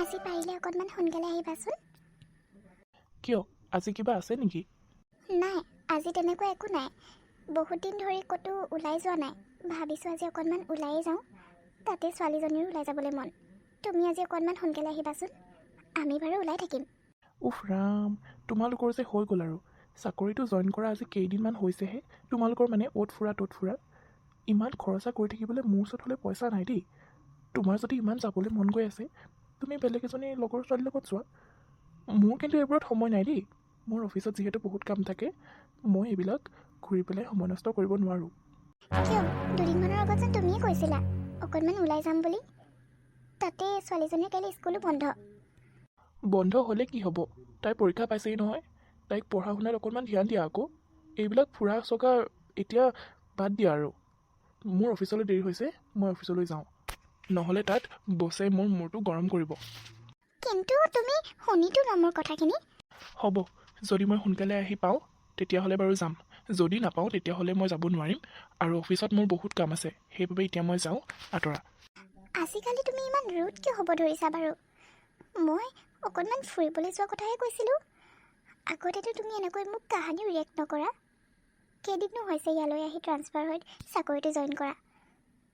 আজি পাৰিলে অকণমান সোনকালে আহিবাচোন। কিয়, আজি কিবা আছে নেকি? নাই, আজি তেনেকুৱা একো নাই। বহুত দিন ধৰি ক'তো ওলাই যোৱা নাই। ভাবিছোঁ আজি অকণমান ওলায়ে যাওঁ। তাতে ছোৱালীজনীৰো ওলাই যাবলৈ মন। তুমি আজি অকণমান সোনকালে আহিবাচোন। আমি বাৰু ওলাই থাকিম। উফ ৰাম, তোমালোকৰ যে হৈ গ'ল আৰু। চাকৰিটো জইন কৰা আজি কেইদিনমান হৈছেহে, তোমালোকৰ মানে অ'ত ফুৰা ত'ত ফুৰা। ইমান খৰচা কৰি থাকিবলৈ মোৰ ওচৰত হ'লে পইচা নাই দেই। তোমাৰ যদি ইমান যাবলৈ মন গৈ আছে, তুমি বেলেগ এজনী লগৰ ছোৱালীৰ লগত যোৱা। মোৰ কিন্তু এইবোৰত সময় নাই দেই। মোৰ অফিচত যিহেতু বহুত কাম থাকে, মই এইবিলাক ঘূৰি পেলাই সময় নষ্ট কৰিব নোৱাৰোঁ। কিয়, দুদিনমানৰ আগতচোন তুমিয়ে কৈছিলা অকণমান ওলাই যাম বুলি। তাতে ছোৱালীজনীৰ কাইলৈ স্কুলো বন্ধ। বন্ধ হ'লে কি হ'ব? তাই পৰীক্ষা পাইছেহি নহয়। তাইক পঢ়া শুনাত অকণমান ধ্যান দিয়া আকৌ। এইবিলাক ফুৰা চকা এতিয়া বাদ দিয়া। আৰু মোৰ অফিচলৈ দেৰি হৈছে, মই অফিচলৈ যাওঁ, নহ'লে তাত বছে মোৰ মূৰটো গৰম কৰিব। কিন্তু তুমি শুনিতো লোৱা মোৰ কথাখিনি। হ'ব, যদি মই সোনকালে আহি পাওঁ তেতিয়াহ'লে বাৰু যাম। যদি নাপাওঁ তেতিয়াহ'লে মই যাব নোৱাৰিম আৰু অফিচত মোৰ বহুত কাম আছে। সেইবাবে এতিয়া মই যাওঁ, আঁতৰা। আজিকালি তুমি ইমান ৰুড কিয় হ'ব ধৰিছা বাৰু? মই অকণমান ফুৰিবলৈ যোৱা কথাহে কৈছিলোঁ। আগতেতো তুমি এনেকৈ মোক কাহানিও ৰিয়েক্ট নকৰা। কেইদিননো হৈছে ইয়ালৈ আহি ট্ৰান্সফাৰ হৈ চাকৰিটো জইন কৰা,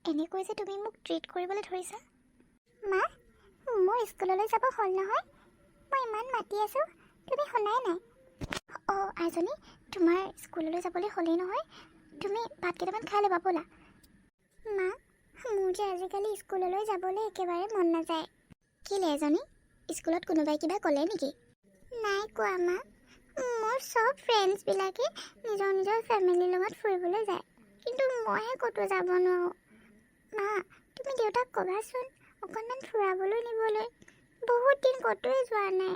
এনেকৈ যে তুমি মোক ট্ৰিট কৰিবলৈ ধৰিছা? মা, মোৰ স্কুললৈ যাব হ'ল নহয়। মই ইমান মাতি আছোঁ, তুমি শুনাই নাই। অঁ আইজনী, তোমাৰ স্কুললৈ যাবলৈ হ'লেই নহয়। তুমি ভাত কেইটামান খাই ল'বা, ব'লা। মা, মোৰ যে আজিকালি স্কুললৈ যাবলৈ একেবাৰে মন নাযায়। কেলে এজনী, স্কুলত কোনোবাই কিবা ক'লে নেকি? নাই কোৱা মা। মোৰ চব ফ্ৰেণ্ডছবিলাকে নিজৰ নিজৰ ফেমিলিৰ লগত ফুৰিবলৈ যায়, কিন্তু মইহে ক'তো যাব নোৱাৰোঁ। মা, তুমি দেউতাক ক'বাচোন অকণমান ফুৰাবলৈ নিবলৈ। বহুত দিন ক'তোৱে যোৱা নাই,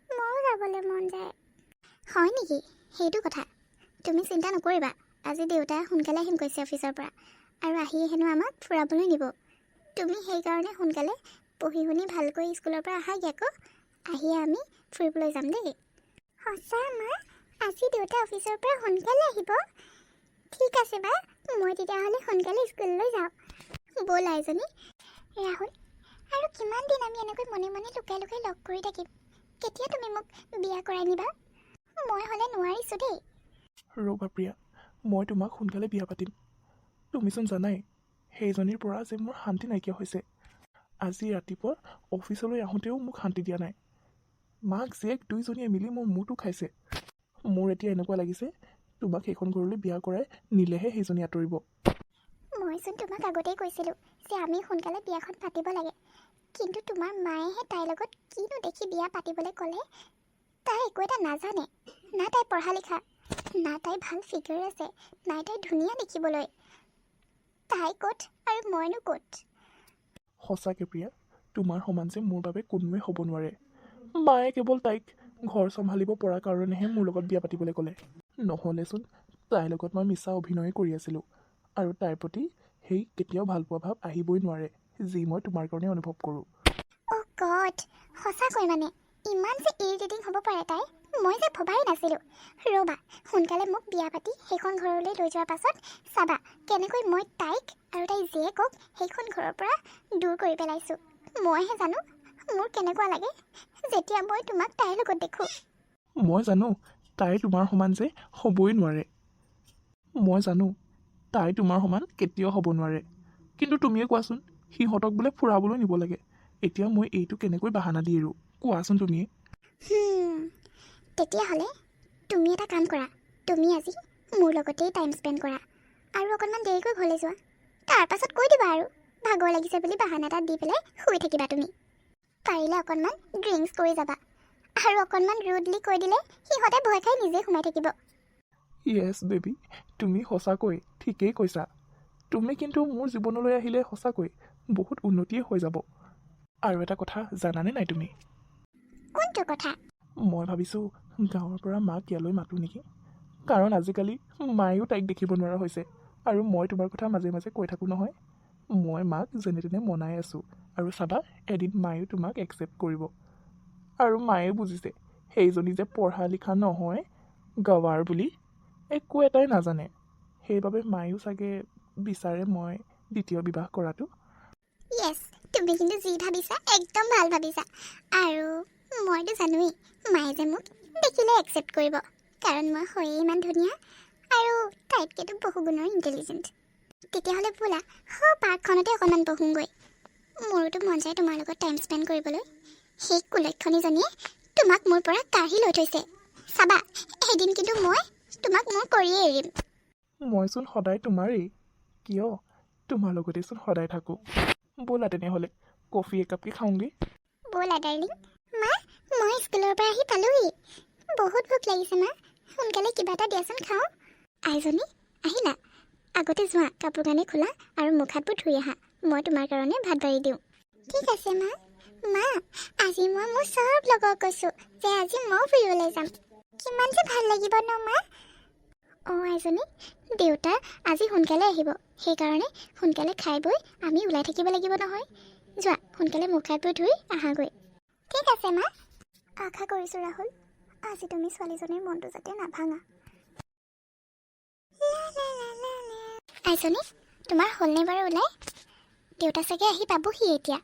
মোৰো যাবলৈ মন যায়। হয় নেকি? সেইটো কথা। তুমি চিন্তা নকৰিবা। আজি দেউতাই সোনকালে আহিম কৈছে অফিচৰ পৰা আৰু আহিয়ে হেনো আমাক ফুৰাবলৈ নিব। তুমি সেইকাৰণে সোনকালে পঢ়ি শুনি ভালকৈ স্কুলৰ পৰা আহাগৈ আকৌ। আহিয়ে আমি ফুৰিবলৈ যাম দেই। সঁচা মা? আজি দেউতা অফিচৰ পৰা সোনকালে আহিব? ঠিক আছে বা, মই তেতিয়াহ'লে সোনকালে স্কুললৈ যাওঁ। ব'ল আইজনী। ৰাহুল, আৰু কিমান দিন আমি এনেকৈ মনে মনে লুকাই লুকাই লগ কৰি থাকিম? কেতিয়া তুমি মোক বিয়া কৰাই নিবা? মই হ'লে নোৱাৰিছোঁ দেই। ৰ'বা প্ৰিয়া, মই তোমাক সোনকালে বিয়া পাতিম। তুমিচোন জানাই সেইজনীৰ পৰা যে মোৰ শান্তি নাইকিয়া হৈছে। আজি ৰাতিপুৱা অফিচলৈ আহোঁতেও মোক শান্তি দিয়া নাই। মাক জীয়েক দুইজনীয়ে মিলি মোৰ মূৰটো খাইছে। মোৰ এতিয়া এনেকুৱা লাগিছে, তোমাক সেইখন ঘৰলৈ বিয়া কৰাই নিলেহে সেইজনী আঁতৰিব। মইচোন তোমাক আগতেই কৈছিলোঁ যে আমি সোনকালে বিয়াখন পাতিব লাগে। কিন্তু তোমাৰ মায়েহে তাইৰ লগত কিনো দেখি বিয়া পাতিবলৈ ক'লে। তাই একো এটা নাজানে না, তাই পঢ়া লিখা না, তাই ভাল ফিগাৰ আছে নাই, তাই ধুনীয়া দেখিবলৈ। তাই ক'ত আৰু মইনো ক'ত? সঁচাকৈ প্ৰিয়া, তোমাৰ সমান যে মোৰ বাবে কোনোৱে হ'ব নোৱাৰে। মায়ে কেৱল তাইক ঘৰ চম্ভালিব পৰা কাৰণেহে মোৰ লগত বিয়া পাতিবলৈ ক'লে। নহ'লেচোন তাইৰ লগত মই মিছা অভিনয়ে কৰি আছিলোঁ আৰু তাইৰ প্ৰতি সেই কেতিয়াও ভালপোৱা ভাৱ আহিবই নোৱাৰে, যি মই তোমাৰ কাৰণে অনুভৱ কৰোঁ। অ' গড, সঁচাকৈ মানে ইমান যে ইৰিটেটিং হ'ব পাৰে তাই, মই যে ভবাই নাছিলোঁ। ৰ'বা, সোনকালে মোক বিয়া পাতি সেইখন ঘৰলৈ লৈ যোৱাৰ পাছত চাবা কেনেকৈ মই তাইক আৰু তাইৰ জীয়েকক সেইখন ঘৰৰ পৰা দূৰ কৰি পেলাইছোঁ। মইহে জানো মোৰ কেনেকুৱা লাগে যেতিয়া মই তোমাক তাইৰ লগত দেখোঁ। মই জানো তাই তোমাৰ সমান যে হ'বই নোৱাৰে। মই জানো তাই তোমাৰ সমান কেতিয়াও হ'ব নোৱাৰে। কিন্তু তুমিয়ে কোৱাচোন, সিহঁতক বোলে ফুৰাবলৈ নিব লাগে। এতিয়া মই এইটো কেনেকৈ বাহানা দি এৰোঁ, কোৱাচোন তুমিয়ে? তেতিয়াহ'লে তুমি এটা কাম কৰা। তুমি আজি মোৰ লগতেই টাইম স্পেণ্ড কৰা আৰু অকণমান দেৰিকৈ ঘৰলৈ যোৱা। তাৰ পাছত কৈ দিবা আৰু ভাগৰ লাগিছে বুলি বাহানা এটা দি পেলাই শুই থাকিবা। তুমি পাৰিলে অকণমান ড্ৰিংকছ কৰি যাবা আৰু অকণমান ৰুডলি কৈ দিলে সিহঁতে ভয় খাই নিজেই সোমাই থাকিব। য়েছ বেবী, তুমি সঁচাকৈ ঠিকেই কৈছা। তুমি কিন্তু মোৰ জীৱনলৈ আহিলে সঁচাকৈ বহুত উন্নতিয়ে হৈ যাব। আৰু এটা কথা জানানে নাই তুমি? কোনটো কথা? মই ভাবিছোঁ গাঁৱৰ পৰা মাক ইয়ালৈ মাতোঁ নেকি, কাৰণ আজিকালি মায়েও তাইক দেখিব নোৱাৰা হৈছে আৰু মই তোমাৰ কথা মাজে মাজে কৈ থাকোঁ নহয়। মই মাক যেনে তেনে মনাই আছোঁ আৰু চাবা, এদিন মায়েও তোমাক একচেপ্ট কৰিব। আৰু মায়ে বুজিছে সেইজনী যে পঢ়া লিখা নহয়, গৱাৰ বুলি একো এটাই নাজানে। সেইবাবে মায়েও চাগে বিচাৰে মই দ্বিতীয় বিবাহ কৰাটো। য়েছ। তুমি কিন্তু যি ভাবিছা একদম ভাল ভাবিছা। আৰু মইতো জানোৱেই মায়ে যে মোক দেখিলে একচেপ্ট কৰিব, কাৰণ মই হৈয়ে ইমান ধুনীয়া আৰু তাইতকৈতো বহুগুণৰ ইণ্টেলিজেণ্ট। তেতিয়াহ'লে ব'লা, সৌ পাৰ্কখনতে অকণমান বহোঁগৈ। মোৰোতো মন যায় তোমাৰ লগত টাইম স্পেণ্ড কৰিবলৈ। সেই কুলক্ষণীজনীয়ে তোমাক মোৰ পৰা কাঢ়ি লৈ থৈছে। চাবা, এদিন কিন্তু মই তোমাক মোৰ কৰিয়ে এৰিম। মইচোন সদায় তোমাৰেই। কিয়, তোমাৰ লগতেচোন সদায় থাকোঁ। ব'লা তেনেহ'লে কফি একাপকে খাওঁগৈ। ব'লা ডাৰ্লিং। মা, মই স্কুলৰ পৰা আহি পালোহি। বহুত ভোক লাগিছে মা, সোনকালে কিবা এটা দিয়াচোন খাওঁ। আইজনী, আহিলা? আগতে যোৱা, কাপোৰ কানি খোলা আৰু মুখ হাতবোৰ ধুই আহা। মই তোমাৰ কাৰণে ভাত বাঢ়ি দিওঁ। ঠিক আছে মা। মা, আজি মই মোৰ চব লগক কৈছোঁ যে আজি ময়ো ফুৰিবলৈ যাম। কিমান যে ভাল লাগিব ন মা? অঁ আইজনী, দেউতা আজি সোনকালে আহিব, সেইকাৰণে সোনকালে খাই বৈ আমি ওলাই থাকিব লাগিব নহয়। যোৱা, সোনকালে মুখ হাতবোৰ ধুই আহাগৈ। ঠিক আছে মা। আশা কৰিছোঁ ৰাহুল, আজি তুমি ছোৱালীজনীৰ মনটো যাতে নাভাঙা। লা লা লা লা লা। আইজনী, তোমাৰ হ'লনে বাৰু ওলাই? দেউতা চাগে আহি পাবহি এতিয়া।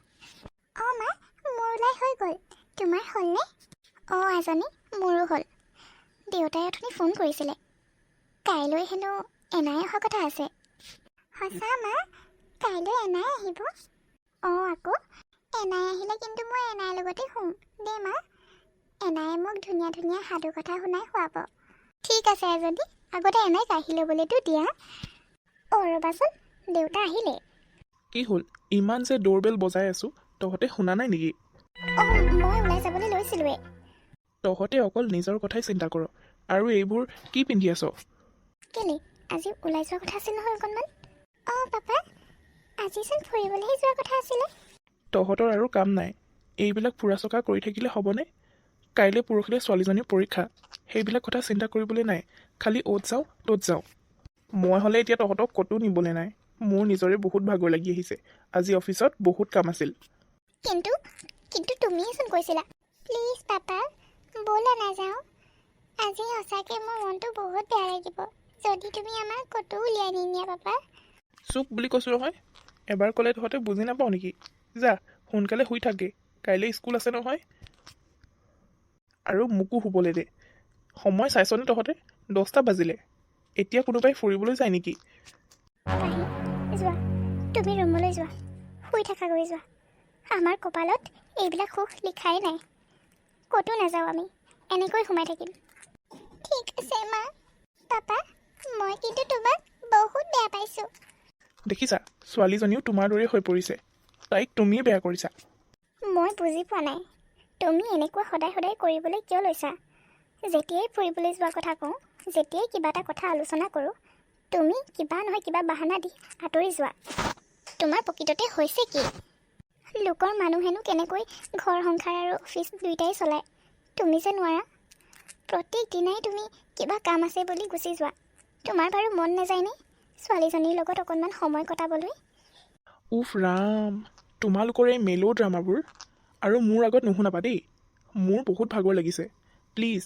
অঁ মা, মোৰ ওলাই হৈ গ'ল। তোমাৰ হ'লনে? অঁ আইজনী, মোৰো হ'ল। দেউতাই অথনি ফোন কৰিছিলে, কাইলৈ হেনো এনাই অহা কথা আছে। সঁচা মা? কাইলৈ এনাই আহিব? অঁ আকৌ। এনাই আহিলে কিন্তু মই এনাইৰ লগতে শুম দেই মা। এনায়ে মোক ধুনীয়া ধুনীয়া সাধু কথা শুনাই শুৱাব। ঠিক আছে এজনী, আগতে এনাইক আহি ল'বলৈতো দিয়া। অঁ ৰ'বাচোন, দেউতা আহিলে। কি হ'ল, ইমান যে ড'ৰবেল বজাই আছোঁ, তহঁতে শুনা নাই নেকি? অঁ, মই ওলাই যাবলৈ লৈছিলোঁৱে। তহঁতে অকল নিজৰ কথাই চিন্তা কৰ। আৰু এইবোৰ কি পিন্ধি আছ? কেলে, আজি ওলাই যোৱা কথা আছিল নহয় অকণমান। অঁ পাপা, আজিচোন ফুৰিবলৈহে যোৱাৰ কথা আছিলে। তহঁতৰ আৰু কাম নাই? এইবিলাক ফুৰা চকা কৰি থাকিলে হ'বনে? কাইলৈ পৰহিলৈ ছোৱালীজনীৰ পৰীক্ষা, সেইবিলাক কথা চিন্তা কৰিবলৈ নাই। খালি অ'ত যাওঁ ত'ত যাওঁ। মই হ'লে এতিয়া তহঁতক ক'তো নিবলৈ নাই। মোৰ নিজৰে বহুত ভাগৰ লাগি আহিছে। আজি অফিচত বহুত কাম আছিল। কিন্তু কিন্তু তুমিয়েচোন কৈছিলা। প্লিজ পাপা, ব'লা নাযাওঁ। আজি সঁচাকৈ মোৰ মনটো বহুত বেয়া লাগিব যদি তুমি আমাক ক'তো উলিয়াই নিনিয়া পাপা। চুপ বুলি কৈছোঁ নহয়। এবাৰ ক'লে তহঁতে বুজি নাপাওঁ নেকি? যা, সোনকালে শুই থাকগৈ, কাইলৈ স্কুল আছে নহয়। আৰু মোকো শুবলৈ দে। সময় চাইছনে তহঁতে? 10টা বাজিলে। এতিয়া কোনোবাই ফুৰিবলৈ যায় নেকি? পাহি, যোৱা, তুমি ৰুমলৈ যোৱা, শুই থাকাগৈ যোৱা। আমাৰ কপালত এইবিলাক সুখ লিখাই নাই। ক'তো নাযাওঁ আমি, এনেকৈ সোমাই থাকিম। ঠিক আছে মা। পাপা, মই কিন্তু তোমাক বহুত বেয়া পাইছোঁ। দেখিছা, ছোৱালীজনীও তোমাৰ দৰেই হৈ পৰিছে। তাইক তুমিয়ে বেয়া কৰিছা। মই বুজি পোৱা নাই, তুমি এনেকুৱা সদায় সদায় কৰিবলৈ কিয় লৈছা? যেতিয়াই ফুৰিবলৈ যোৱা কথা কওঁ, যেতিয়াই কিবা এটা কথা আলোচনা কৰোঁ, তুমি কিবা নহয় কিবা বাহানা দি আঁতৰি যোৱা। তোমাৰ প্ৰকৃততে হৈছে কি? লোকৰ মানুহেনো কেনেকৈ ঘৰ সংসাৰ আৰু অফিচ দুয়োটাই চলায়, তুমি যে নোৱাৰা। প্ৰত্যেক দিনাই তুমি কিবা কাম আছে বুলি গুচি যোৱা। তোমাৰ বাৰু মন নাযায়নে ছোৱালীজনীৰ লগত অকণমান সময় কটাবলৈ? উফ ৰাম, তোমালোকৰ এই মেল' ড্ৰামাবোৰ আৰু মোৰ আগত নুশুনাবা দেই। মোৰ বহুত ভাগৰ লাগিছে। প্লিজ,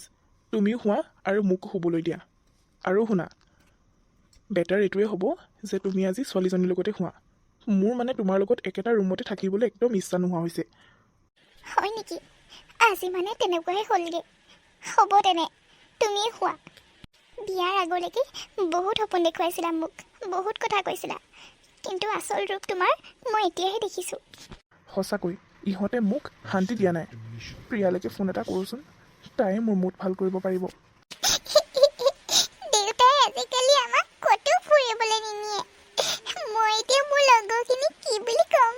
তুমিও শোৱা আৰু মোকো শুবলৈ দিয়া। আৰু শুনা, বেটাৰ এইটোৱে হ'ব যে তুমি আজি ছোৱালীজনীৰ লগতে শোৱা। মোৰ মানে তোমাৰ লগত একেটা ৰুমতে থাকিবলৈ একদম ইচ্ছা নোহোৱা হৈছে। হয় নেকি? আজি মানে তেনেকুৱাই হ'লগৈ। হ'ব তেনে, তুমিয়ে শোৱা। বিয়াৰ আগলৈকে বহুত সপোন দেখুৱাইছিলা মোক, বহুত কথা কৈছিলা, কিন্তু আচল ৰূপ তোমাৰ মই এতিয়াহে দেখিছোঁ। সঁচাকৈ ইহঁতে মোক শান্তি দিয়া নাই। প্ৰিয়ালৈকে ফোন এটা কৰোঁচোন, তাই মোৰ মুড ভাল কৰিব পাৰিব। দেউতাই আজিকালি আমাক ক'তো ফুৰিবলৈ নিনিয়ে। মই এতিয়া মোৰ লগৰখিনিক কি বুলি ক'ম?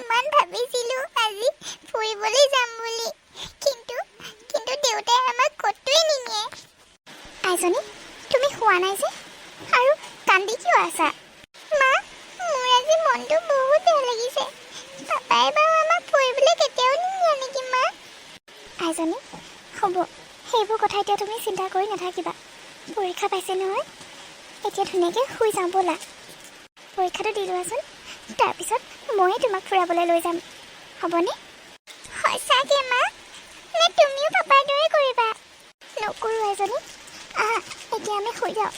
ইমান ভাবিছিলোঁ আজি ফুৰিবলৈ যাম বুলি, কিন্তু কিন্তু দেউতাই আমাক ক'তোৱে নিনিয়ে। আইজনী, তুমি শোৱা নাই যে, আৰু কান্দি কিয় আছা? মা, মোৰ আজি মনটো বহুত বেয়া লাগিছে। পাপাই বাৰু আমাক ফুৰিবলৈ কেতিয়াও নিনিয়ে নেকি মা? আইজনী, হ'ব, সেইবোৰ কথা এতিয়া তুমি চিন্তা কৰি নাথাকিবা। পৰীক্ষা পাইছে নহয় এতিয়া, ধুনীয়াকৈ শুই যাওঁ ব'লা। পৰীক্ষাটো দি লোৱাচোন, তাৰপিছত ময়ে তোমাক ফুৰাবলৈ লৈ যাম, হ'বনে? সঁচাকৈ মা? নে তুমিও পাপাৰ দৰে কৰিবা? নকৰোঁ আইজনী। আহা, এতিয়া আমি শুই যাওঁ।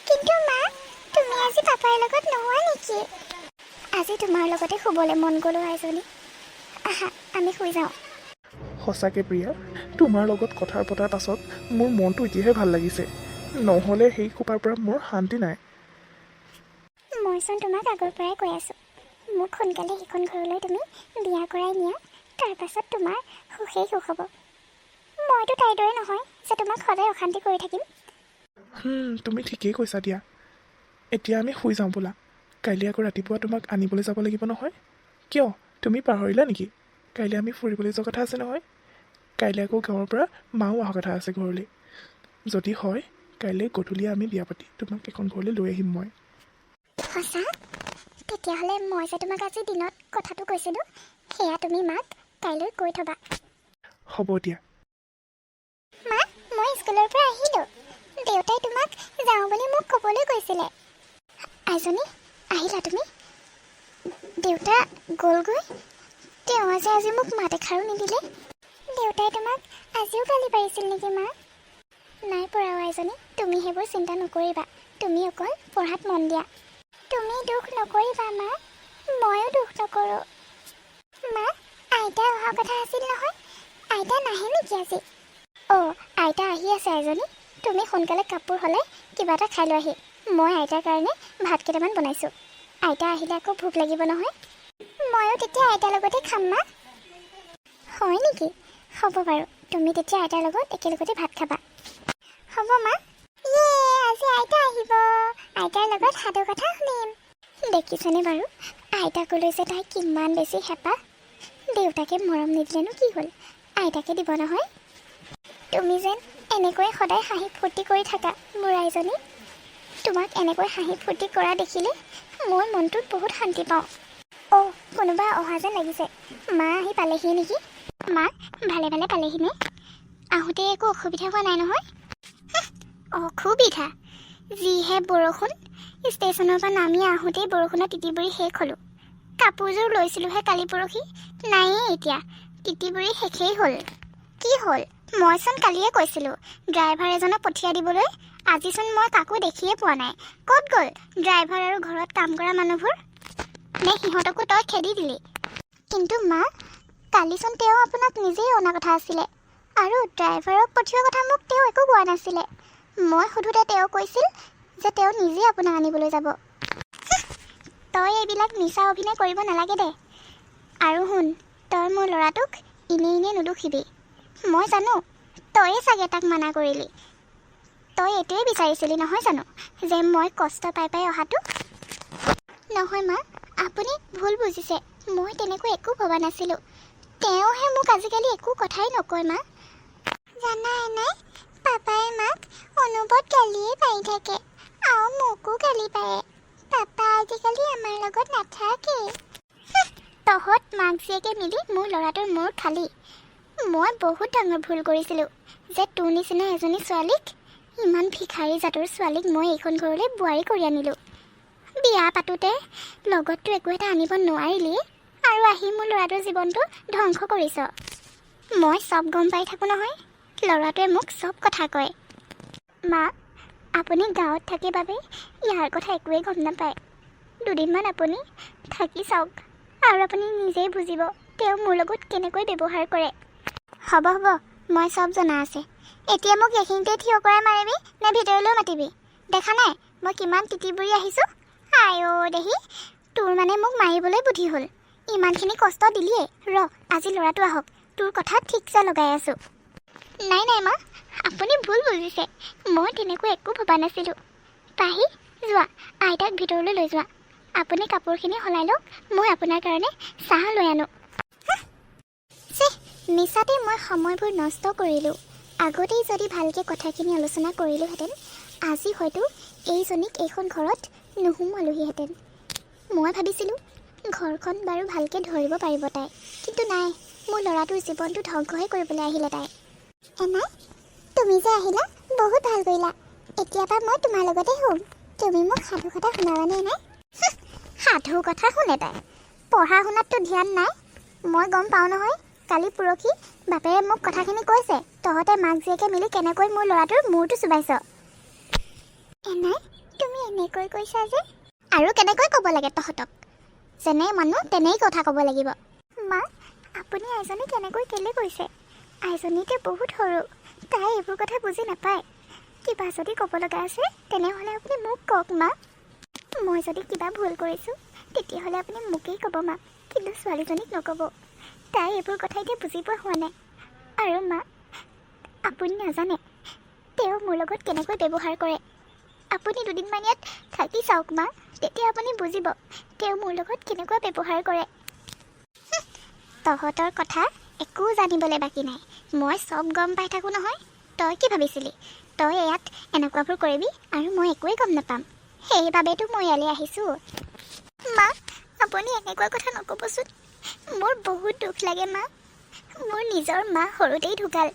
কিন্তু মা, তুমি আজি পাপাৰ লগত নোহোৱা নেকি? আজি তোমাৰ লগতে শুবলৈ মন গ'লো আইজনী। আহা, আমি শুই যাওঁ। সঁচাকৈ প্ৰিয়া, তোমাৰ লগত কথা পতাৰ পাছত মোৰ মনটো এতিয়াহে ভাল লাগিছে। নহ'লে সেই খোপাৰ পৰা মোৰ শান্তি নাই। মইচোন তোমাক আগৰ পৰাই কৈ আছোঁ, মোক সোনকালে সেইখন ঘৰলৈ তুমি বিয়া কৰাই নিয়া, তাৰপাছত তোমাৰ সুখেই সুখ হ'ব। মইতো তাইৰ দৰে নহয় যে তোমাক সদায় অশান্তি কৰি থাকিম। তুমি ঠিকেই কৈছা দিয়া। এতিয়া আমি শুই যাওঁ ব'লা। কাইলৈ আকৌ ৰাতিপুৱা তোমাক আনিবলৈ যাব লাগিব নহয়। কিয়, তুমি পাহৰিলা নেকি? কাইলৈ আমি ফুৰিবলৈ যোৱা কথা আছে নহয়। কাইলৈ আকৌ গাঁৱৰ পৰা মাও অহা কথা আছে ঘৰলৈ। যদি হয়, কাইলৈ গধূলি আমি বিয়া পাতি তোমাক এখন ঘৰলৈ লৈ আহিম মই। সঁচা? তেতিয়াহ'লে মই যে তোমাক আজি দিনত কথাটো কৈছিলোঁ, সেয়া তুমি মাক কাইলৈ কৈ থ'বা। হ'ব দিয়া। মা, মই স্কুলৰ পৰা আহিলোঁ। দেউতাই তোমাক যাওঁ বুলি মোক ক'বলৈ কৈছিলে। আইজনী, আহিলা তুমি? দেউতা গ'লগৈ। তেওঁ যে আজি মোক মাত এষাৰো নিদিলে। দেউতাই তোমাক আজিও গালি পাৰিছিল নেকি মা? নাই পৰাও আইজনী, তুমি সেইবোৰ চিন্তা নকৰিবা। তুমি অকল পঢ়াত মন দিয়া। তুমি দুখ নকৰিবা মা, ময়ো দুখ নকৰোঁ। মা, আইতা অহা কথা আছিল নহয়, আইতা নাহে নেকি আজি? অঁ, আইতা আহি আছে আইজনী। তুমি সোনকালে কাপোৰ সলাই কিবা এটা খাই লোৱাহি। মই আইতাৰ কাৰণে ভাত কেইটামান বনাইছোঁ। আইতা আহিলে আকৌ ভোক লাগিব নহয়। ময়ো তেতিয়া আইতাৰ লগতে খাম মা। হয় নেকি? হ'ব বাৰু, তুমি তেতিয়া আইতাৰ লগত একেলগতে ভাত খাবা। হ'ব মা। ইয়ে, আজি আইতা আহিব, আইতাৰ লগত সাধু কথা শুনিম। দেখিছেনে বাৰু, আইতাকলৈ যে তাই কিমান বেছি হেঁপাহ। দেউতাকে মৰম নিদিলেনো কি হ'ল, আইতাকে দিব নহয়। তুমি যেন এনেকৈ সদায় হাঁহি ফূৰ্তি কৰি থাকা মোৰ আইজনী। তোমাক এনেকৈ হাঁহি ফূৰ্তি কৰা দেখিলে মই মনটোত বহুত শান্তি পাওঁ। অ', কোনোবা অহা যেন লাগিছে। মা আহি পালেহি নেকি? মা ভালে ভালে পালেহিনে? আহোঁতে একো অসুবিধা হোৱা নাই নহয়? অসুবিধা? যিহে বৰষুণ! ষ্টেচনৰ পৰা নামি আহোঁতেই বৰষুণত তিতি বুৰি শেষ হ'লোঁ। কাপোৰযোৰ লৈছিলোঁহে কালি পৰহি, নায়েই এতিয়া, তিতি বুৰি শেষেই হ'ল। কি হ'ল? মইচোন কালিয়ে কৈছিলোঁ ড্ৰাইভাৰ এজনক পঠিয়াই দিবলৈ। আজিচোন মই কাকো দেখিয়ে পোৱা নাই। ক'ত গ'ল ড্ৰাইভাৰ আৰু ঘৰত কাম কৰা মানুহবোৰ? নে সিহঁতকো তই খেদি দিলি? কিন্তু মা, কালিচোন তেওঁ আপোনাক নিজেই অনা কথা আছিলে আৰু ড্ৰাইভাৰক পঠিওৱা কথা মোক তেওঁ একো কোৱা নাছিলে। মই সোধোতে তেওঁ কৈছিল যে তেওঁ নিজেই আপোনাক আনিবলৈ যাব। তই এইবিলাক মিছা অভিনয় কৰিব নালাগে দে। আৰু শুন, তই মোৰ ল'ৰাটোক এনেই এনেই নুদুখিবি। মই জানো, তয়ে চাগে তাক মানা কৰিলি। তই এইটোৱে বিচাৰিছিলি নহয় জানো, যে মই কষ্ট পাই পাই অহাটো? নহয় মা, আপুনি ভুল বুজিছে। মই তেনেকৈ একো ভবা নাছিলোঁ। তেওঁহে মোক আজিকালি একো কথাই নকয় মা। জানা নাই, পাপাই মাক অনুপত গালিয়ে পাৰি থাকে আৰু মোকো গালি পাৰে। পাপা আজিকালি আমাৰ লগত নাথাকেই। তহঁত মাক জীয়েকে মিলি মোৰ ল'ৰাটোৰ মূৰ খালি। মই বহুত ডাঙৰ ভুল কৰিছিলোঁ যে তোৰ নিচিনা এজনী ছোৱালীক, ইমান ভিখাৰী জাতৰ ছোৱালীক মই এইখন ঘৰলৈ বোৱাৰী কৰি আনিলোঁ। বিয়া পাতোঁতে লগততো একো এটা আনিব নোৱাৰিলিয়ে আৰু আহি মোৰ ল'ৰাটোৰ জীৱনটো ধ্বংস কৰিছ। মই চব গম পাই থাকোঁ নহয়, ল'ৰাটোৱে মোক চব কথা কয়। মা, আপুনি গাঁৱত থাকে বাবে ইয়াৰ কথা একোৱেই গম নাপায়। দুদিনমান আপুনি থাকি চাওক আৰু আপুনি নিজেই বুজিব তেওঁ মোৰ লগত কেনেকৈ ব্যৱহাৰ কৰে। হ'ব হ'ব, মই চব জনা আছে। এতিয়া মোক এইখিনিতে থিয় কৰাই মাৰিবি নে ভিতৰলৈও মাতিবি? দেখা নাই মই কিমান তিতি বুৰি আহিছোঁ? আই অ' দেহি, তোৰ মানে মোক মাৰিবলৈ বুদ্ধি হ'ল। ইমানখিনি কষ্ট দিলিয়েই। ৰ, আজি ল'ৰাটো আহক, তোৰ কথা ঠিকছে লগাই আছোঁ। নাই নাই মা, আপুনি ভুল বুজিছে। মই তেনেকৈ একো ভবা নাছিলোঁ। পাহি, যোৱা, আইতাক ভিতৰলৈ লৈ যোৱা। আপুনি কাপোৰখিনি সলাই লওক, মই আপোনাৰ কাৰণে চাহ লৈ আনো। ছেহ, মিছাতে মই সময়বোৰ নষ্ট কৰিলোঁ। আগতেই যদি ভালকৈ কথাখিনি আলোচনা কৰিলোঁহেঁতেন, আজি হয়তো এইজনীক এইখন ঘৰত নোসোমোৱালোহিহেঁতেন। মই ভাবিছিলোঁ ঘৰখন বাৰু ভালকৈ ধৰিব পাৰিব তাই, কিন্তু নাই, মোৰ ল'ৰাটোৰ জীৱনটো ধ্বংসহে কৰিবলৈ আহিলে তাই। এনাই, তুমি যে আহিলা বহুত ভাল কৰিলা। এতিয়াৰ পৰা মই তোমাৰ লগতে শুম। তুমি মোক সাধু কথা শুনাবানে এনাই? সাধু কথা শুনে তাই। পঢ়া শুনাততো ধ্যান নাই, মই গম পাওঁ নহয়। কালি পৰহি বাপেৰে মোক কথাখিনি কৈছে, তহঁতে মাক জীয়েকে মিলি কেনেকৈ মোৰ ল'ৰাটোৰ মূৰটো চুবাইছ। এনাই, তুমি এনেকৈ কৈছা যে? আৰু কেনেকৈ ক'ব লাগে তহঁতক? যেনে মানুহ তেনেই কথা ক'ব লাগিব। মা, আপুনি আইজনীক এনেকৈ কেলৈ কৈছে? আইজনী এতিয়া বহুত সৰু, তাই এইবোৰ কথা বুজি নাপায়। কিবা যদি ক'ব লগা আছে, তেনেহ'লে আপুনি মোক কওক মা। মই যদি কিবা ভুল কৰিছোঁ, তেতিয়াহ'লে আপুনি মোকেই ক'ব মা, কিন্তু ছোৱালীজনীক নক'ব। তাই এইবোৰ কথা এতিয়া বুজি পোৱা হোৱা নাই। আৰু মা, আপুনি নাজানে তেওঁ মোৰ লগত কেনেকৈ ব্যৱহাৰ কৰে। আপুনি দুদিনমান ইয়াত থাকি চাওক মা, তেতিয়া আপুনি বুজিব তেওঁ মোৰ লগত কেনেকুৱা ব্যৱহাৰ কৰে। তহঁতৰ কথা একো জানিবলৈ বাকী নাই, মই চব গম পাই থাকোঁ নহয়। তই কি ভাবিছিলি, তই ইয়াত এনেকুৱাবোৰ কৰিবি আৰু মই একোৱেই গম নাপাম? সেইবাবেতো মই ইয়ালৈ আহিছোঁ। মা, আপুনি এনেকুৱা কথা নক'বচোন, মোৰ বহুত দুখ লাগে মা। মোৰ নিজৰ মা সৰুতেই ঢুকাল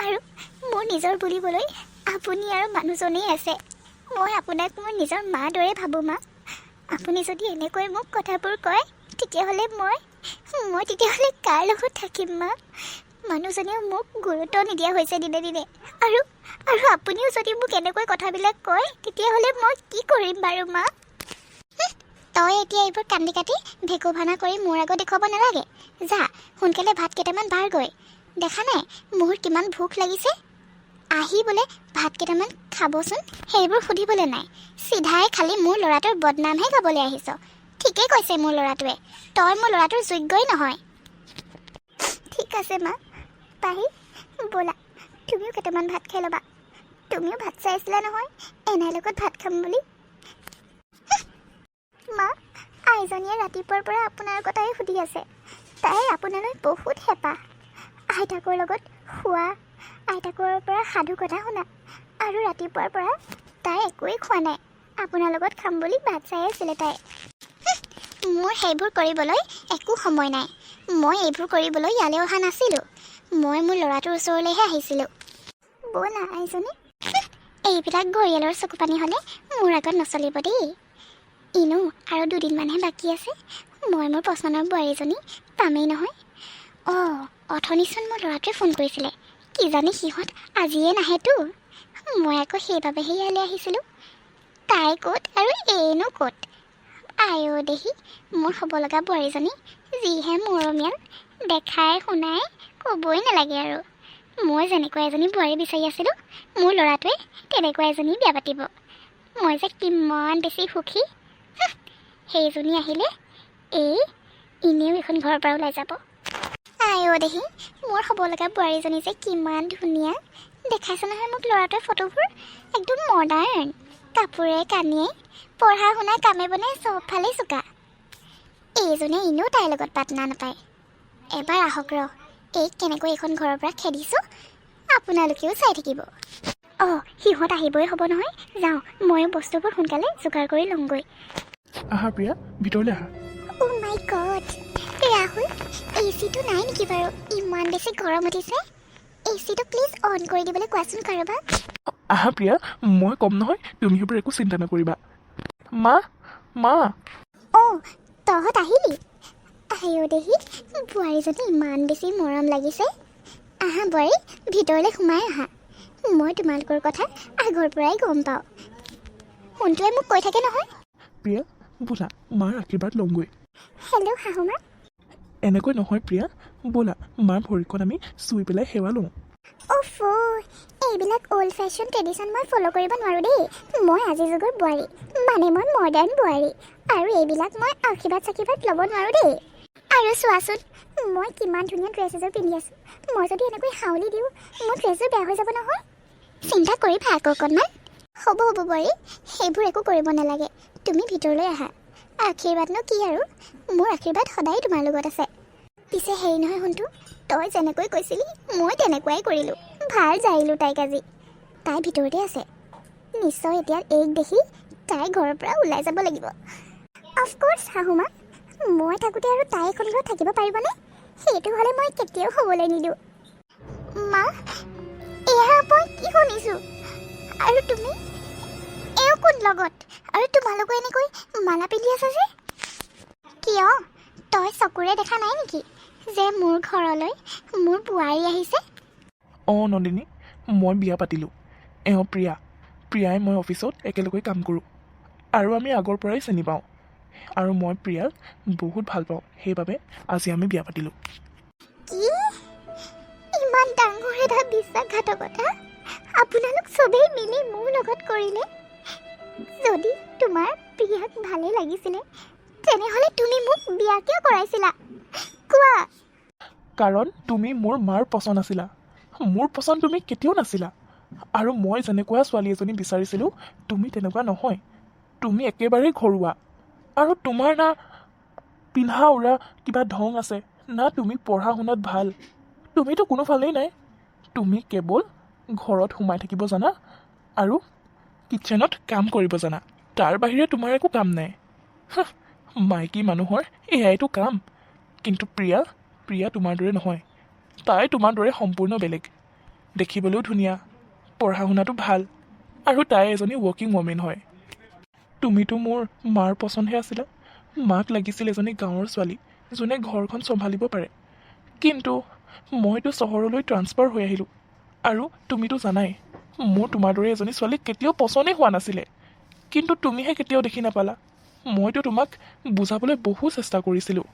আৰু মোৰ নিজৰ বুলিবলৈ আপুনি আৰু মানুহজনেই আছে। মই আপোনাক মোৰ নিজৰ মাৰ দৰে ভাবোঁ মা। আপুনি যদি এনেকৈ মোক কথাবোৰ কয়, তেতিয়াহ'লে মই তেতিয়াহ'লে কাৰ লগত থাকিম মা? মানুহজনেও মোক গুৰুত্ব নিদিয়া হৈছে দিনে দিনে আৰু আপুনিও যদি মোক এনেকৈ কথাবিলাক কয়, তেতিয়াহ'লে মই কি কৰিম বাৰু মা? তই এতিয়া এইবোৰ কান্দি কাটি ভেকু ভাওনা কৰি মোৰ আগত দেখুৱাব নালাগে। যা, সোনকালে ভাত কেইটামান বাঢ়গৈ। দেখা নাই মোৰ কিমান ভোক লাগিছে? আহি বোলে ভাত কেইটামান খাবচোন, সেইবোৰ সুধিবলৈ নাই। চিধাই খালি মোৰ ল'ৰাটোৰ বদনামহে গাবলৈ আহিছ। ঠিকেই কৈছে মোৰ ল'ৰাটোৱে, তই মোৰ ল'ৰাটোৰ যোগ্যই নহয়। ঠিক আছে মা। পাহি, ব'লা, তুমিও কেইটামান ভাত খাই ল'বা। তুমিও ভাত চাইছিলা নহয় এনাইৰ লগত ভাত খাম বুলি। মা, আইজনীয়ে ৰাতিপুৱাৰ পৰা আপোনাৰ কথাই সুধি আছে। তাই আপোনালৈ বহুত হেঁপাহ। আইতাকৰ লগত খোৱা, আইতাকৰ পৰা সাধু কথা শুনা আৰু ৰাতিপুৱাৰ পৰা তাই একোৱেই খোৱা নাই। আপোনাৰ লগত খাম বুলি ভাত চাই আছিলে তাই। মোৰ সেইবোৰ কৰিবলৈ একো সময় নাই। মই এইবোৰ কৰিবলৈ ইয়ালৈ অহা নাছিলোঁ। মই মোৰ ল'ৰাটোৰ ওচৰলৈহে আহিছিলোঁ। ব'লা আইজনী। এইবিলাক ঘৰিয়ালৰ চকু পানী হ'লে মোৰ আগত নচলিব দেই। ইনো আৰু দুদিনমানহে বাকী আছে, মই মোৰ পচন্দৰ বোৱাৰীজনী পামেই নহয়। অঁ, অথনিচোন মোৰ ল'ৰাটোৱে ফোন কৰিছিলে। কিজানি সিহঁত আজিয়ে নাহেতো। মই আকৌ সেইবাবেহে ইয়ালৈ আহিছিলোঁ। তাই ক'ত আৰু এইনো ক'ত? আইঅ দেহি, মোৰ হ'ব লগা বোৱাৰীজনী যিহে মৰমীয়াল, দেখাই শুনাই ক'বই নালাগে আৰু। মই যেনেকুৱা এজনী বোৱাৰী বিচাৰি আছিলোঁ, মোৰ ল'ৰাটোৱে তেনেকুৱা এজনী বিয়া পাতিব। মই যে কিমান বেছি সুখী! সেইজনী আহিলে এই এনেও এইখন ঘৰৰ পৰা ওলাই যাব। আই অ' দেহি, মোৰ হ'ব লগা বোৱাৰীজনী যে কিমান ধুনীয়া! দেখাইছে নহয় মোক ল'ৰাটোৱে ফটোবোৰ। একদম মডাৰ্ণ, কাপোৰে কানিয়ে, পঢ়া শুনা, কামে বনে চবফালেই চোকা। এইজনীয়ে এনেও তাইৰ লগত পাত্তা নাপায়। এবাৰ আহক ৰ, এইক কেনেকৈ এইখন ঘৰৰ পৰা খেদিছোঁ আপোনালোকেও চাই থাকিব। অঁ, সিহঁত আহিবই হ'ব নহয়। যাওঁ, ময়ো বস্তুবোৰ সোনকালে যোগাৰ কৰি লওঁগৈ। আহা প্ৰিয়া, ভিতৰলৈ আহা। অ' মাই গড, ৰাহুল, এ চিটো নাই নেকি বাৰু? ইমান বেছি গৰম উঠিছে। এ চিটো প্লিজ অন কৰি দিবলৈ কোৱাচোন কাৰোবাক। আহা প্ৰিয়া, মই ক'ম নহয়, তুমি সেইবোৰ একো চিন্তা নকৰিবা। মা, মা। অঁ, তহঁত আহিলি? আইঅ দেহি, বোৱাৰীজনী ইমান বেছি মৰম লাগিছে। আহা বোৱাৰী, ভিতৰলৈ সোমাই আহা। মই তোমালোকৰ কথা আগৰ পৰাই গম পাওঁ। সোণটোৱে মোক কৈ থাকে নহয়। প্ৰিয়া, ব'লা, মাৰ আশীৰ্বাদ লওঁগৈ। হেল্ল' শাহুমা। এনেকৈ নহয় প্ৰিয়া, ব'লা, মাৰ ভৰিখন আমি চুই পেলাই সেৱা লওঁ। অফ, এইবিলাক অল্ড ফেশ্বন ট্ৰেডিশ্যন মই ফ'ল' কৰিব নোৱাৰোঁ দেই। মই আজিৰ যুগৰ বোৱাৰী, মানে মই মডাৰ্ণ বোৱাৰী আৰু এইবিলাক মই আশীৰ্বাদ চাশীৰ্বাদ ল'ব নোৱাৰোঁ দেই। আৰু চোৱাচোন, মই কিমান ধুনীয়া ড্ৰেছ এযোৰ পিন্ধি আছোঁ। মই যদি এনেকৈ হাউলি দিওঁ, মোৰ ড্ৰেছযোৰ বেয়া হৈ যাব নহয়। চিন্তা কৰিবা আকৌ অকণমান। হ'ব হ'ব বোৱাৰী, সেইবোৰ একো কৰিব নালাগে। তুমি ভিতৰলৈ আহা। আশীৰ্বাদনো কি আৰু, মোৰ আশীৰ্বাদ সদায় তোমাৰ লগত আছে। পিছে হেৰি নহয় সোণটো, তই যেনেকৈ কৈছিলি মই তেনেকুৱাই কৰিলোঁ। ভাল জাৰিলোঁ তাইক আজি। তাই ভিতৰতে আছে নিশ্চয়। এতিয়া এইক দেখি তাই ঘৰৰ পৰা ওলাই যাব লাগিব। অফক'ৰ্ছ শাহুমা, মই থাকোঁতে আৰু তাই এখন ঘৰত থাকিব পাৰিবনে? সেইটো হ'লে মই কেতিয়াও হ'বলৈ নিদিওঁ। মা, এয়া মই কি শুনিছোঁ? আৰু তুমি, এওঁ কোন লগত? আৰু তোমালোকো এনেকৈ মালা পিন্ধি আছা যে? কিয়, তই চকুৰে দেখা নাই নেকি যে মোৰ ঘৰলৈ মোৰ বোৱাৰী আহিছে? অঁ নন্দিনী, মই বিয়া পাতিলোঁ। এওঁ প্ৰিয়া। প্ৰিয়াই মই অফিচত একেলগে কাম কৰোঁ আৰু আমি আগৰ পৰাই চিনি পাওঁ। আৰু মই প্ৰিয়াক বহুত ভাল পাওঁ, সেইবাবে আজি আমি বিয়া পাতিলোঁ। কি, ইমান ডাঙৰ এটা বিশ্বাসঘাতকতা আপোনালোক চবেই মিলি মোৰ লগত কৰিলে? যদি তোমাৰ প্ৰিয়াক ভালেই লাগিছিলে, তেনেহ'লে তুমি মোক বিয়া কিয় কৰাইছিলা, কোৱা? কাৰণ তুমি মোৰ মাৰ পচন্দ আছিলা, মোৰ পচন্দ তুমি কেতিয়াও নাছিলা। আৰু মই যেনেকুৱা ছোৱালী এজনী বিচাৰিছিলোঁ, তুমি তেনেকুৱা নহয়। তুমি একেবাৰেই ঘৰুৱা আৰু তোমাৰ না পিন্ধা উৰা কিবা ঢং আছে, না তুমি পঢ়া শুনাত ভাল। তুমিতো কোনোফালেই নাই। তুমি কেৱল ঘৰত সোমাই থাকিব জানা আৰু কিটচেনত কাম কৰিব জানা, তাৰ বাহিৰে তোমাৰ একো কাম নাই। হাহ, মাইকী মানুহৰ এয়াইতো কাম। কিন্তু প্ৰিয়া, প্ৰিয়া তোমাৰ দৰে নহয়। তাই তোমাৰ দৰে সম্পূৰ্ণ বেলেগ। দেখিবলৈও ধুনীয়া, পঢ়া শুনাটো ভাল আৰু তাই এজনী ৱৰ্কিং ৱমেন হয়। তুমিতো মোৰ মাৰ পচন্দহে আছিলা। মাক লাগিছিল এজনী গাঁৱৰ ছোৱালী, যোনে ঘৰখন চম্ভালিব পাৰে। কিন্তু মইতো চহৰলৈ ট্ৰান্সফাৰ হৈ আহিলোঁ আৰু তুমিতো জানাই, মোৰ তোমাৰ দৰে এজনী ছোৱালী কেতিয়াও পচন্দেই হোৱা নাছিলে। কিন্তু তুমিহে কেতিয়াও দেখি নাপালা। মইতো তোমাক বুজাবলৈ বহু চেষ্টা কৰিছিলোঁ।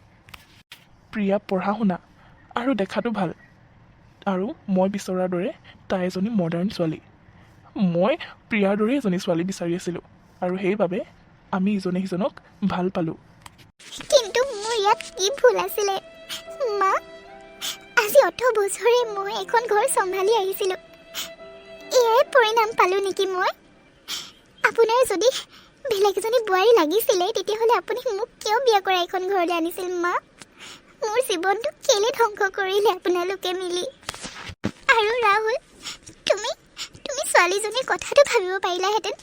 প্ৰিয়া পঢ়া শুনা আৰু দেখাটো ভাল আৰু মই বিচৰাৰ দৰে তাই এজনী মডাৰ্ণ ছোৱালী। মই প্ৰিয়াৰ দৰে এজনী ছোৱালী বিচাৰি আছিলোঁ আৰু সেইবাবে আমি ইজনে সিজনক ভাল পালোঁ। কিন্তু মোৰ ইয়াত কি ভুল আছিলে, মা? আজি অত বছৰে মই এখন ঘৰ চম্ভালি আহিছিলোঁ, এয়াই পৰিণাম পালোঁ নেকি মই? আপোনাৰ যদি বেলেগ এজনী বোৱাৰী লাগিছিলে, তেতিয়াহ'লে আপুনি মোক কিয় বিয়া কৰাই এখন ঘৰলৈ আনিছিল, মা? মোৰ জীৱনটো কেলৈ ধ্বংস কৰিলে আপোনালোকে মিলি? আৰু ৰাহুল, তুমি তুমি ছোৱালীজনীৰ কথাটো ভাবিব পাৰিলাহেঁতেন।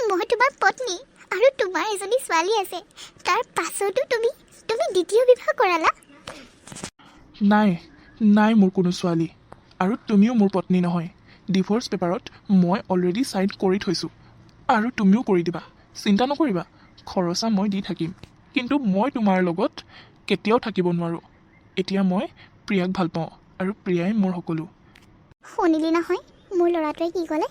মই তোমাৰ পত্নী আৰু তোমাৰ এজনী ছোৱালী আছে, তাৰ পাছতো তুমি তুমি দ্বিতীয় বিবাহ কৰালা। নাই নাই, মোৰ কোনো ছোৱালী আৰু তুমিও মোৰ পত্নী নহয়। ডিভ'ৰ্চ পেপাৰত মই অলৰেডি ছাইন কৰি থৈছোঁ আৰু তুমিও কৰি দিবা। চিন্তা নকৰিবা, খৰচা মই দি থাকিম। কিন্তু মই তোমাৰ লগত কেতিয়াও থাকিব নোৱাৰোঁ। এতিয়া মই প্ৰিয়াক ভাল পাওঁ আৰু প্ৰিয়াই মোৰ সকলো। শুনিলি নহয় মোৰ ল'ৰাটোৱে কি ক'লে?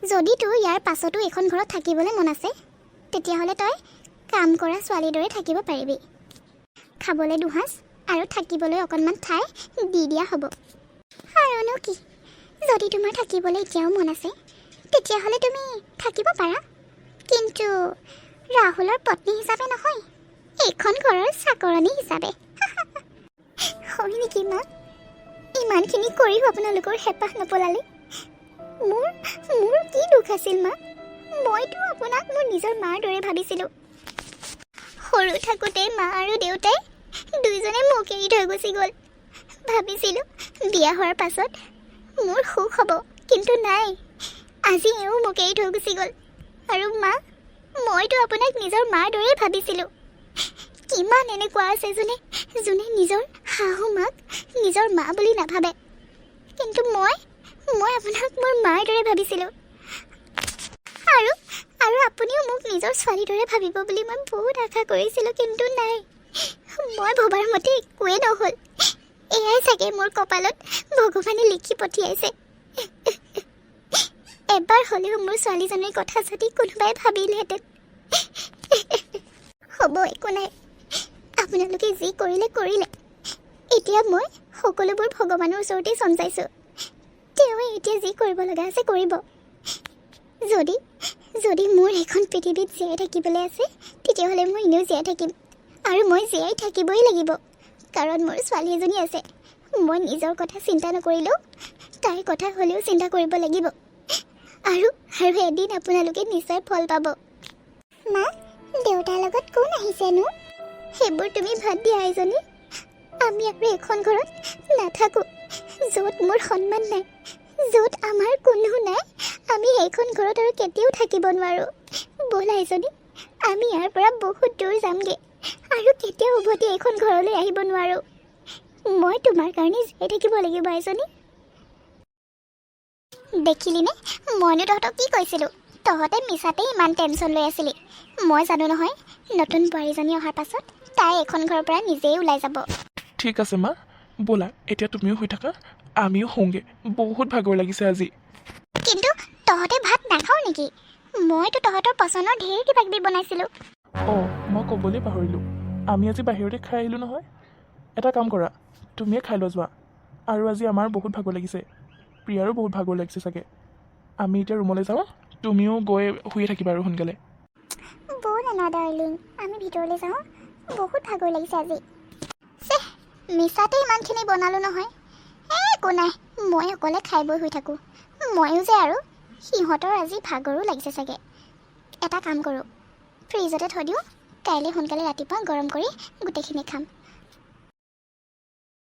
যদি তোৰ ইয়াৰ পাছতো এইখন ঘৰত থাকিবলৈ মন আছে, তেতিয়াহ'লে তই কাম কৰা ছোৱালীৰ দৰে থাকিব পাৰিবি। খাবলৈ দুসাঁজ আৰু থাকিবলৈ অকণমান ঠাই দি দিয়া হ'ব। আৰুনো কি, যদি তোমাৰ থাকিবলৈ এতিয়াও মন আছে, তেতিয়াহ'লে তুমি থাকিব পাৰা, কিন্তু ৰাহুলৰ পত্নী হিচাপে নহয়, এইখন ঘৰৰ চাকৰণী হিচাপে। হয় নেকি, মা? ইমানখিনি কৰিও আপোনালোকৰ হেঁপাহ নপলালে? মোৰ মোৰ কি দুখ আছিল, মা? মইতো আপোনাক মোৰ নিজৰ মাৰ দৰে ভাবিছিলোঁ। সৰু থাকোঁতে মা আৰু দেউতাই দুইজনে মোক এৰি থৈ গুচি গ'ল। ভাবিছিলোঁ বিয়া হোৱাৰ পাছত মোৰ সুখ হ'ব, কিন্তু নাই, আজি এওঁ মোক এৰি থৈ গুচি গ'ল। আৰু মা, মইতো আপোনাক নিজৰ মাৰ দৰেই ভাবিছিলোঁ। কিমান এনেকুৱা আছে যোনে যোনে নিজৰ শাহু মাক নিজৰ মা বুলি নাভাবে, কিন্তু মই মই আপোনাক মোৰ মাৰ দৰে ভাবিছিলোঁ আৰু আৰু আপুনিও মোক নিজৰ ছোৱালীৰ দৰে ভাবিব বুলি মই বহুত আশা কৰিছিলোঁ। কিন্তু নাই, মই ভবাৰ মতে একোৱেই নহ'ল। এয়াই চাগে মোৰ কপালত ভগৱানে লিখি পঠিয়াইছে। এবাৰ হ'লেও মোৰ ছোৱালীজনীৰ কথা যদি কোনোবাই ভাবিলেহেঁতেন! হ'ব, একো নাই। আপোনালোকে যি কৰিলে কৰিলে, এতিয়া মই সকলোবোৰ ভগৱানৰ ওচৰতেই চমজাইছোঁ। তেওঁৱে এতিয়া যি কৰিব লগা আছে কৰিব। যদি যদি মোৰ এইখন পৃথিৱীত জীয়াই থাকিবলৈ আছে, তেতিয়াহ'লে মই এনেও জীয়াই থাকিম আৰু মই জীয়াই থাকিবই লাগিব, কাৰণ মোৰ ছোৱালী এজনী আছে। মই নিজৰ কথা চিন্তা নকৰিলেও তাইৰ কথা হ'লেও চিন্তা কৰিব লাগিব। আৰু আৰু এদিন আপোনালোকে নিশ্চয় ফল পাব। মা, দেউতাৰ লগত কোন আহিছেনো? সেইবোৰ তুমি বাদ দিয়া, আইজনী। আমি আৰু এখন ঘৰত নাথাকোঁ য'ত মোৰ সন্মান নাই, য'ত আমাৰ কোনো নাই। আমি সেইখন ঘৰত আৰু কেতিয়াও থাকিব নোৱাৰোঁ। ব'ল আইজনী, আমি ইয়াৰ পৰা বহুত দূৰ যামগৈ আৰু কেতিয়াও উভতি এইখন ঘৰলৈ আহিব নোৱাৰোঁ। মই তোমাৰ কাৰণে জীয়াই থাকিব লাগিব, আইজনী। দেখিলিনে, মইনো তহঁতক কি কৈছিলোঁ? তহঁতে মিছাতে ইমান টেনশ্যন লৈ আছিলি। মই জানো নহয়, নতুন বোৱাৰীজনী অহাৰ পাছত তাই এইখন ঘৰৰ পৰা নিজেই ওলাই যাব। ঠিক আছে মা, ব'লা, এতিয়া তুমিও শুই থাকা, আমিও শুওঁগৈ। বহুত ভাগৰ লাগিছে আজি। কিন্তু তহঁতে ভাত নাখাও নেকি? মইতো তহঁতৰ পচন্দৰ ঢেৰ কিবা কিবি বনাইছিলোঁ। অঁ, মই ক'বলৈ পাহৰিলোঁ, আমি আজি বাহিৰতে খাই আহিলোঁ নহয়। এটা কাম কৰা, তুমিয়ে খাই লোৱা যোৱা। আৰু আজি আমাৰ বহুত ভাগৰ লাগিছে, প্ৰিয়াৰো বহুত ভাগৰ লাগিছে চাগে। আমি এতিয়া ৰুমলৈ যাওঁ, তুমিও গৈ শুয়ে থাকিবা আৰু সোনকালে। ব'লা না ডাৰ্লিং, আমি ভিতৰলৈ যাওঁ, বহুত ভাগৰ লাগিছে আজি। চেহ, মিছাতে ইমানখিনি বনালোঁ নহয়। এই একো নাই, মই অকলে খাই বৈ শুই থাকোঁ। ময়ো যে আৰু সিহঁতৰ আজি ভাগৰো লাগিছে চাগে। এটা কাম কৰোঁ, ফ্ৰিজতে থৈ দিওঁ, কাইলৈ সোনকালে ৰাতিপুৱা গৰম কৰি গোটেইখিনি খাম।